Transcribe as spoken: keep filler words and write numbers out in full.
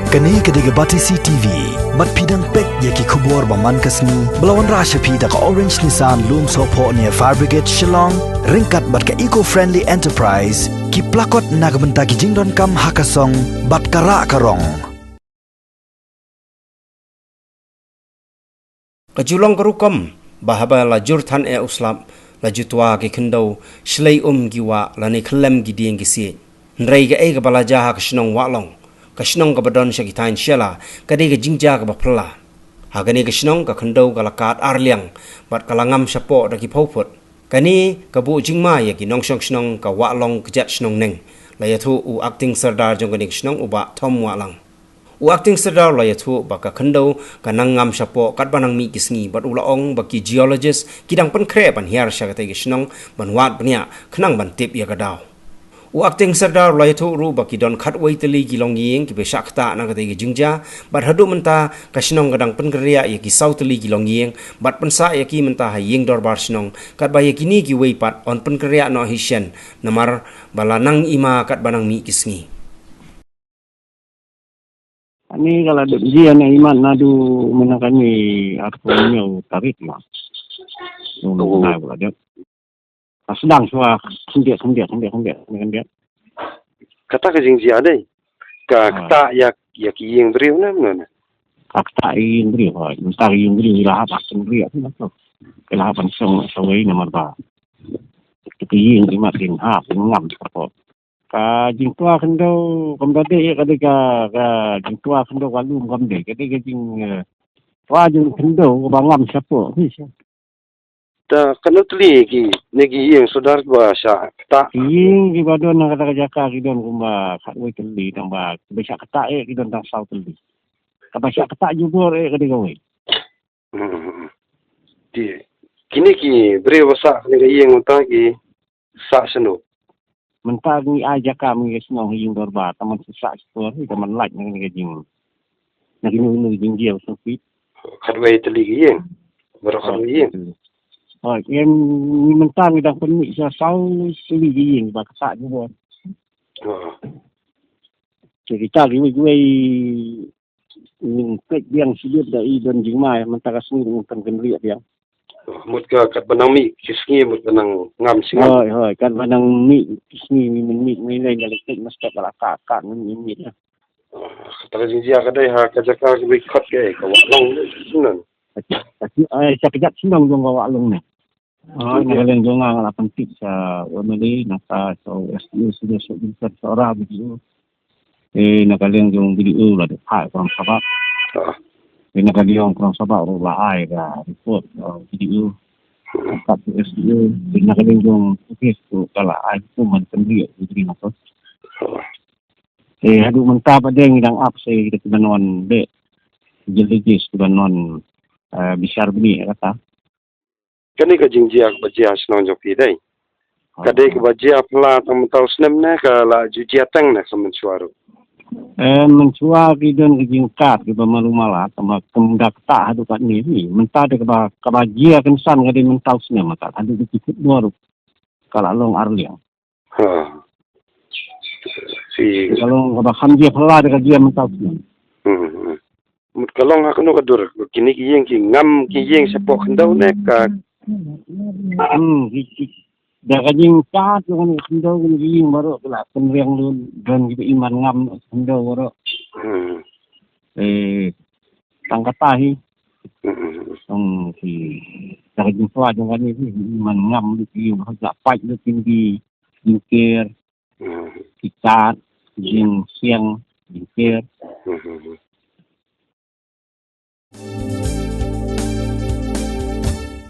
Kane ka dei ka Batesi T V. Bad phi dang peit ïa ki khubor ba man ka sngi ba la wanrah sha phi da ka Orange Nissan Lumsohphoh near Fire Brigade Shillong, ryngkat bad ka Eco Friendly Enterprise, ki plakot na ka bynta ki jingdonkam ha ka song bad ka rah ka rong. Ka ju long ka rukom ba haba la jur than eh u slap, la ju twa ki khyndew shlei um ki wah lane khyllem ki dieng ki siej. Hynrei kaei kaba la jia ha ka shnong Wahlong, ka shnong kaba don sha ki thaiñ Shella, ka dei ka jingjia kaba phylla. Ha kane ka shnong ka khyndew ka la kad ar liang bad ka la ngam shapoh da ki phew phut. Kane ka buh jingma ïa ki nongshong shnong ka Wahlong Kjat Shnong Neng, la ïathuh u Acting Sordar jong kane ka shnong u Bah Thom Wahlang. U Acting Sordar u la ïathuh ba ka khyndew ka nang ngam shapoh katba nang mih ki sngi bad u la ong ba ki geologist ki dang pynkhreh ban hiar sha katei ka shnong ban wad bniah khnang ban tip ïa ka daw. U Acting Sordar u la ïathuh ruh ba ki don khatwei tylli ki longïing kiba shah ktah na katei ka jingjia, bad haduh mynta ka shnong ka dang pynkynriah ïa ki saw tylli ki longïing bad pynsah ïa ki mynta ha ïing dorbar shnong, katba ïa kine kiwei pat yn pynkynriah noh hi shen, namar ba la nang ima katba nang mih ki sngi. Ani ka la dep jia na imat naduh mynta kane arphew hynñiew tarik ma. Nung Oh. nai ka la dep. Ka sdang shuwa khyndiat, khyndiat, khyndiat, khyndiat, khyndiat. Kata ka jingjia dei. Ka Ah. ktah ïa, ïa ki ïing briew ne, ne, ne. Ka ktah ïa ïing briew, hoi. Mynta ka ïing briew la hap ban khyndiat tu. Ka la hap ban shong sawei namar ba. Ka ïing imat dang hap ngam shuwa. Ka jingtwa khyndew kam da dei ka dei ka, ka jingtwa khyndew ka lum kam dei, ka dei ka jing, eh, twa jingkhyndew kaba ngam shapoh. Te katno tylli ki, ne ki ïing Sordar ba shah ktah? Ki ïing kiba don na kata ka jaka ki don kumba khatwei tylli, tang ba, ba shah ktah eh ki don tang saw tylli. Kaba shah ktah jubor eh ka dei kawei. Hmm. Te kine ki briew ba sah kane ka ïing mynta ki sah shano? Mynta ngi ai jaka mynta ka shnong ha ïing dorbar, tang ban sah shipor, tang ban lait na kane ka jing. Na kine kine ka jingjia ba sngewsih. Khatwei tylli ki ïing. Baroh khatwei ïing. Oh, ïa ngi mynta ngi dang pynmih sha saw tylli ki ïing ba ktah jubor. Oh. Te kita kiwei kiwei ngin peit biang shuh da i don jingma mynta ka sngi ngin pynkyndit biang. Mut ka katba nang mih ki sngi mut ka nang ngam sngap. Hoi, hoi, katba nang mih ki sngi ngin mih, mih lei nga lei peit masta ka la ka, ka ngin mih. Kata ka jingjia ka dei ha ka jaka kiba khot ka, ka Wahlong dei, shuh nan. Ai, sa ka jat shnong jong ka Wahlong ne. Hoi, na ka liang jong nga nga la pyntip sa U M L A, na ka sa U S D O, sa U S D O, sa U S D O, sa U R A, B D O. Eh, na ka liang jong B D O la dep phai Krong Sabah. Ah. Eh, na ka liang Krong Sabah ruh la ai ka report, eh, B D O. Ka S D O, eh, na ka liang jong office ruh ka la ai hukum ban pynbiang, jadi na ko. Ah. Eh, haduh mynta pat dei ngi dang ap sa kita kiba non dei. Jadi kiba non, eh, bishar bni kata. Kane ka jingjia kaba jia shnong jong phi dei. Ka dei kaba jia phylla tang mynta u snem ne ka la ju jia tang ne ka mynshuwa ruh. Eh, mynshuwa ki don ka jingkat kiba malu mala, kaba kum da ktah haduh katne hi. Mynta dei kaba, kaba jia kynsan ka dei mynta u snem kat haduh ki khubor ruh. Ka la long ar liang. Ha. Si. Ka long kaba kham jia phylla dei ka jia mynta u snem. Hmm, hmm. Mut ka long ha kano ka dur, kine ki ïing ki ngam ki ïing shapoh khyndew ne ka. Hmm, ki, ki, da ka jingkat jong kane khyndew kine ki ïing baroh ki la pynriang lut, don kiba iman ngam khyndew baroh. Hmm. Eh, tang kata hi. Hmm. Tang ki, da ka jingtwa jong kane ki iman ngam lut ki ïing baroh ki la pait lut kine ki jingker. Hmm. Ki kat, jingsiang, jingker. Hmm.